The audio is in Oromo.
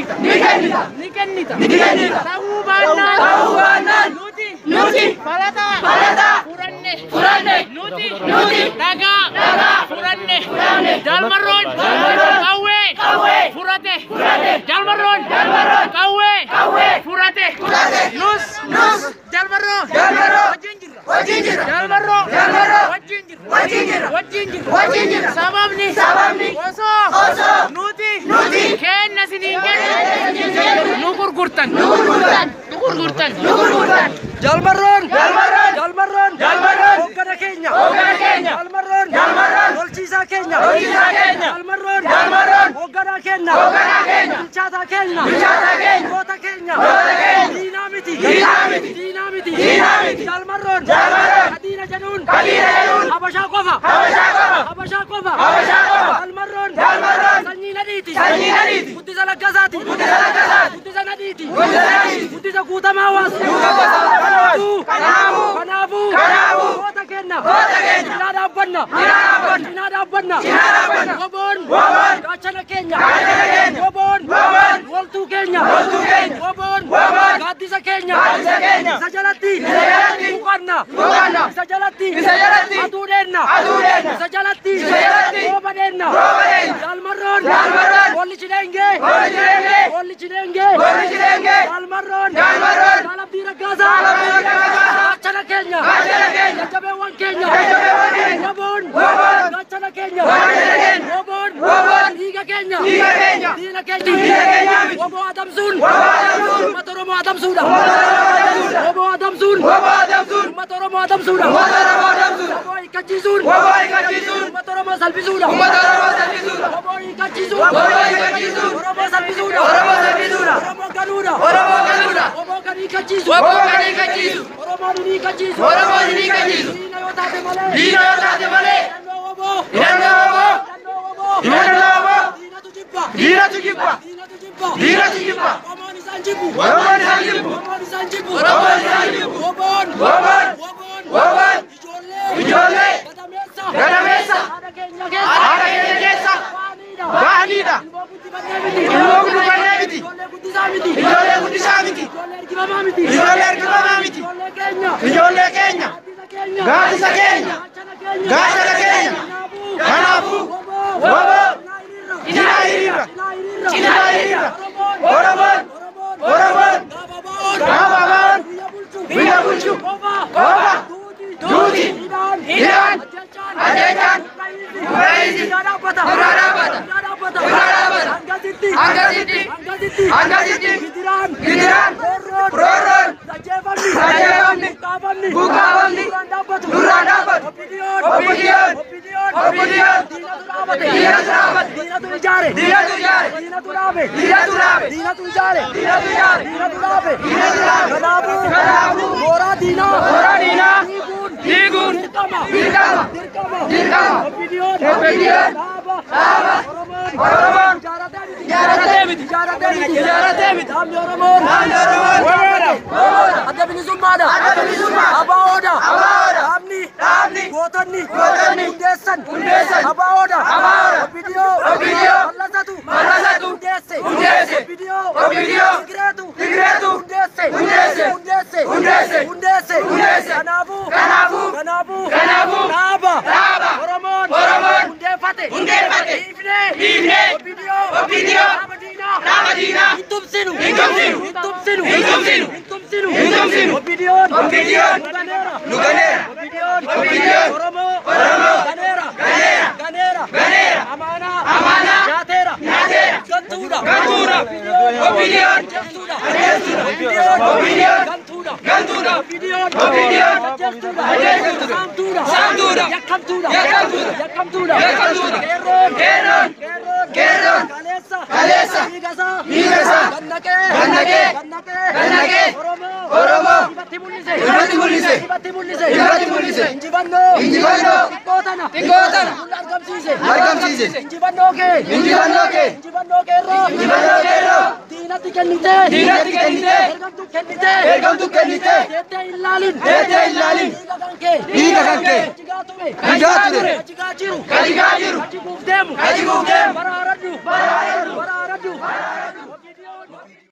kennita. Ni kennita. Ni kennita. Ni kennita. Ta'uu baannaan. Ta'uu baannaan. Nuti. Nuti. Falataa. Falataa. Furanne. Furanne. Nuti. Nuti. Dhagaa. Dhagaa. Furanne. Furanne. Jaalmarroon. Jaalmarroon. Qawwee. Qawwee. Furate. Furate. Jaalmarroon. Jaalmarroon. Qawwee. Qawwee. Furate. Furate. Nus. Nus. Jaalmarroo. Jaalmarroo. Wajjin jirra. Wajjin jirra. Jaalmarroo. Jaalmarroo. Wajjin jirra. Wajjin jirra. Wajjin jirra. Wajjin jirra. Sababni. Sababni. Osoo. Osoo. Nuti. Nuti. Kenna isiniin jennu. Nu gurgurtan. Nu gurgurtan. Nu gurgurtan. Nu gurgurtan. Jaalmarroon. Jaalmarroon. Jaalmarroon. Jaalmarroon. Hoggana keenya. Hoggana keenya. Jaalmarroon. Jaalmarroon. Lolchiisaa keenya. Lolchiisaa keenya. Jaalmarroon. Jaalmarroon. Hogganaa keenya. Hogganaa keenya. Bilchaataa keenya. Bilchaataa keenya. Goota keenya. Goota keenya. Diinaa miti. Diinaa miti. Diinaa miti. Diinaa miti. Jaalmarroon. Jaalmarroon. Kadiina jedhuun. Kadiina jedhuun. Habashaa qofa. Habashaa qofa. Habashaa qofa. Habashaa qofa. Jaalmarroon. Jaalmarroon. Sanyii nadhiiti. Sanyii nadhiiti. Guddisa Laggasaati. Guddisa Laggasaati. Guddisa nadhiiti. Guddisa nadhiiti. Guddisa Guutamaa Hawaas. Kanaafuu. Kanaafuu. Kanaafuu. Kanaafuu. Goota keenya. Goota keenya. Cinaa dhaabbanna. Cinaa dhaabbanna. Cinaa dhaabbanna. Cinaa dhaabbanna. Woboon. Woboon. Gaachana keenya. Gaachana keenya. Woboon. Woboon. Loltuu keenya. Loltuu keenya. Woboon. Woboon. Gaaddisa keenya. Gaaddisa keenya. Isa jalatti. Isa jalatti. Buqanna. Buqanna. Isa jalatti. Isa jalatti. Aduu dheenna. Aduu dheenna. Isa jalatti. Isa jalatti. Rooba dheenna. Rooba dheenna. Jaalmarroon. Jaalmarroon. Boolli Chilengee. Boolli Chilengee. Boolli Chilengee. Boolli Chilengee. Jaalmarroon. Jaalmarroon. Jaalabdii Raggaasaa. Jaalabdii Raggaasaa. Gaachana keenya. Gaachana keenya. Jajjabeewwan keenya. Jajjabeewwan keenya. Woboon. Woboon. Gaachana keenya. Gaachana keenya. Woboon. Woboon. Dhiiga keenya. Dhiiga keenya. Diina keenya. Diina keenya. Woboo adamsuun. Woboo adamsuun. Uummata Oromoo adamsuudha. Uummata Oromoo adamsuudha. Woboo adamsuun. Woboo adamsuun. Uummata Oromoo adamsuudha. Uummata Oromoo adamsuudha. Woboo hiikkachiisuun. Woboo hiikkachiisuun. Uummata Oromoo salphisuudha. Uummata Oromoo salphisuudha. Woboo hiikkachiisuun. Woboo hiikkachiisuun. Oromoo salphisuudha. Oromoo salphisuudha. Oromoo galuudha. Oromoo galuudha. Woboo kan hiikkachiisu. Woboo kan hiikkachiisu. Oromoon hin hiikkachiisu. Oromoon hin hiikkachiisu. Diina yoo taate malee. Diina yoo taate malee. Hidhannoo woboo. Hidhannoo woboo. Hidhannoo woboo. Hidhannoo woboo. Diinatu jibba. Diinatu jibba. Diinatu jibba. Diinatu jibba. Oromoon isaan jibbu. Oromoon isaan jibbu. Oromoon isaan jibbu. Oromoon isaan jibbu. Woboon. Woboon. Woboon. Woboon. Ijoollee. Ijoollee. Gadameessa. Gadameessa. Haadha keenya keessa. Haadha keenya keessa. Ba'aniidha. Ilmoo guddifannee miti. Ilmoo guddifannee miti. Ijoollee guddisaa miti. Ijoollee guddisaa miti. Ijoollee ergifamaa miti. Ijoollee ergifamaa miti. Ijoollee keenya. Ijoollee keenya. Gaaddisa keenya. Gaachana keenya. Kanaafuu. Woboo. Cinaa hiriirra. Cinaa hiriirra. Oromoon. Oromoon. Gaafa ba'oon. Biyya bulchu. Qofa. Duuti. Hidhaan. Ajjeechaan. Buqqa'iinsi. Duraa dhaabbata. Duraa dhaabbata. Duraa dhaabbata. Hangasitti. Hangasitti. Hangasitti. Hangasitti. Gidiraan. Gidiraan. Roorroon. Roorroon. Ajjeefamni. Ajjeefamni. Buqqaafamni. Buqqaafamni. Duraan dhaabbatu. Duraan dhaabbatu. Oppidiyoon. Oppidiyoon. Oppidiyoon. Oppidiyoon. Diinatu dhaabate. Diinatu dhaabate. Diinatu ijaare. Diinatu ijaare. Diinatu dhaabe. Diinatu dhaabe. Diinatu ijaare. Diinatu ijaare. Diinatu dhaabe. Diinatu dhaabe. Kanaafuu. Kanaafuu. Mooraa diinaa. Mooraa diinaa. Diiguun. Diiguun. Dirqama. Dirqama. Dirqama. Dirqama. Oppidiyoon. Oppidiyoon. Dhaaba. Dhaaba. Oromoon. Oromoon. Ijaaratee miti. Ijaaratee miti. Ijaaratee miti. Ijaaratee miti. Dhaabni Oromoon. Dhaabni Oromoon. Woboodha. Woboodha. Adda bilisummaadha. Adda bilisummaa. Abaa'oodha. Abaa'oodha. Dhaabni. Dhaabni. Gootonni. Gootonni. Hundeessan. Hundeessan. Abaa'oodha. Abaa'oodha. Obbidiyoo. Obbidiyoo. Mallasatu. Mallasatu. Hundeesse. Hundeesse. Obbidiyoo. Obbidiyoo. Tigireetu. Tigireetu. Hundeesse. Hundeesse. Hundeesse. Hundeesse. Hundeesse. Hundeesse. Kanaafuu. Kanaafuu. Kanaafuu. Kanaafuu. Dhaaba. Dhaaba. Oromoon. Oromoon. Hundeeffate. Hundeeffate. Dhiifnee. Dhiifnee. Obbidiyoo. Obbidiyoo. Dhaaba diinaa. Dhaaba diinaa. Hin tumsinu. Hin tumsinu. Hin tumsinu. Hin tumsinu. Hin tumsinu. Hin tumsinu. Obbidiyoon. Obbidiyoon. Nu ganeera. Nu ganeera. Obbidiyoon. Obbidiyoon. Oromoo. Oromoo. Ganeera. Ganeera. Ganeera. Ganeera. Amaanaa. Amaanaa. Nyaateera. Nyaateera. Gantuudha. Gantuudha. Obbidiyoon. Obbidiyoon. Ajjeestuudha. Ajjeestuudha. Obbidiyoon. Obbidiyoon. Gantuudha. Gantuudha. Obbidiyoon. Obbidiyoon. Ajjeestuudha. Ajjeestuudha. Saamtuudha. Saamtuudha. Yakkamtuudha. Yakkamtuudha. Yakkamtuudha. Yakkamtuudha. Qeerroon. Qeerroon. Qeerroon. Qeerroon. Kaleessa. Kaleessa. Dhiigasaa. Dhiigasaa. Gannaqee. Gannaqee. Gannaqee. Gannaqee. Oromoo. Oromoo. Ifatti mul'ise. Ifatti mul'ise. Ifatti mul'ise. Ifatti mul'ise. Injifannoo. Injifannoo. Xiqqoo tana. Xiqqoo tana. Mul'a argamsiise. Argamsiise. Injifannoo kee. Injifannoo kee. Injifannoo qeerroo. Injifannoo qeerroo. Diinatti kennitee. Diinatti kennitee. Ergamtuu kennitee. Ergamtuu kennitee. Deettee hin laalin. Deettee hin laalin. Dhiiga kan kee. Dhiiga kan kee. Kajigaa ture. Kajigaa ture. Kajigaa jiru. Kajigaa jiru. Kajiguuf deemu. Kajiguuf deemu. Bara haradhu. Bara haradhu. Bara haradhu. keenya.